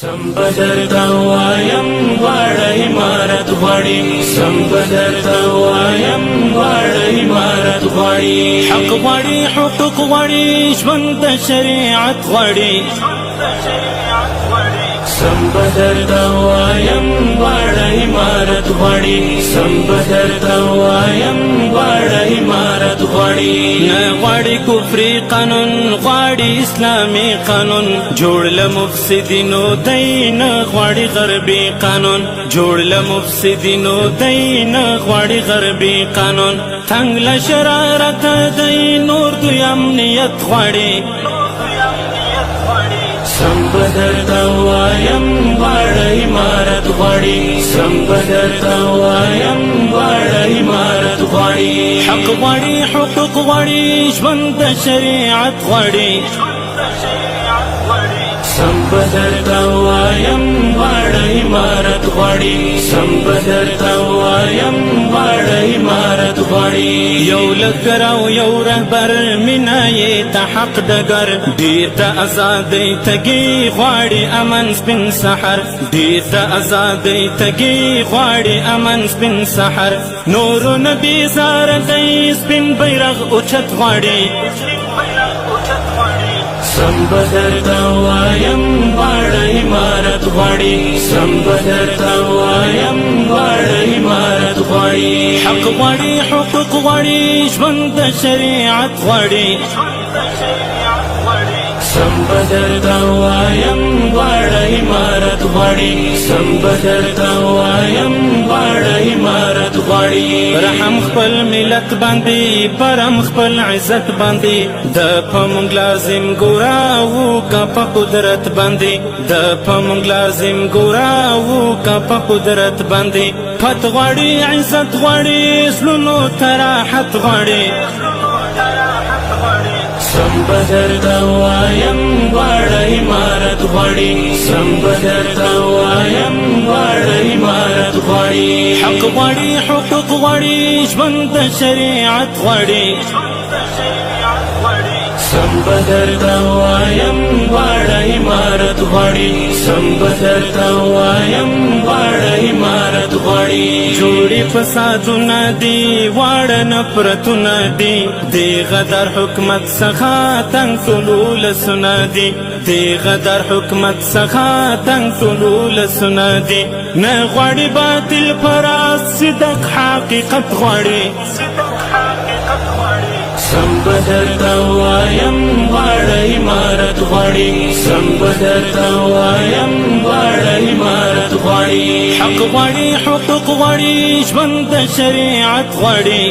سم بدر وایم، واړه امارت غواړي. سم بدر وایم، واړه امارت غواړي. حق غواړي، حقوق غواړي، ژوند د شریعت غواړي. سم بدر وایم، واړه امارت غواړي. سم بدر وایم، واړه امارت غواړي. نه غواړي کفري قانون، غواړي اسلامي قانون. جوړ له مفسدینو دی، نه غواړي غربي قانون. جوړ له مفسدینو دی، نه غواړي غربي قانون. تنگ له شرارت دی، نور دوی امنیت غواړي. سم بدر وایم، واړه امارت غواړي. سم بدر وایم، واړه امارت غواړي. حق غواړي، حقوق غواړي، ژوند د شریعت غواړي. سم بدر وایم، واړه امارت غواړي. سم بدر وایم، واړه امارت غواړي. یو لښکر او یو رهبر، مینا یې ته حق ډګر. ډیر د ازادۍ تږي، غواړي امن سپین سحر. ډیر د ازادۍ تږي، غواړي امن سپین سحر. نور نبی زار دی، سپین بیرغ اوچت غواړي. سم بدر وایم، واړه امارت غواړي. سم بدر وایم، واړه امارت غواړي. حق غواړي، حقوق غواړي، ژوند د شریعت غواړي. سم بدر وایم، واړه امارت غواړي. سم بدر وایم، واړه امارت غواړي. رحم خپل ملت باندې، پرم خپل عزت باندې، د پمونګ لازم ګورا وو کا په قدرت باندې. د پمونګ لازم ګورا وو کا په قدرت باندې. پت غواړي، عزت غواړي، زړونو ته راحت غواړي. سم بدر وایم، واړه امارت غواړي. سم بدر وایم، واړه امارت غواړي. حق غواړي، حقوق غواړي، ژوند د شریعت غواړي. سم بدر وایم، واړه امارت غواړي. سم بدر وایم، واړه امارت غواړي. جوړي فسادونه دي، واړه نفرتونه دي، دی غدر حکومت څخه تنگ ټول ولسونه دي. دی غدر حکومت څخه تنگ ټول ولسونه دي. نه غواړي باطل پراس، صدق حقیقت غواړي. سم بدر وایم، واړه امارت غواړي. سم بدر وایم، واړه امارت غواړي. حق غواړي، حقوق غواړي، ژوند د شریعت غواړي.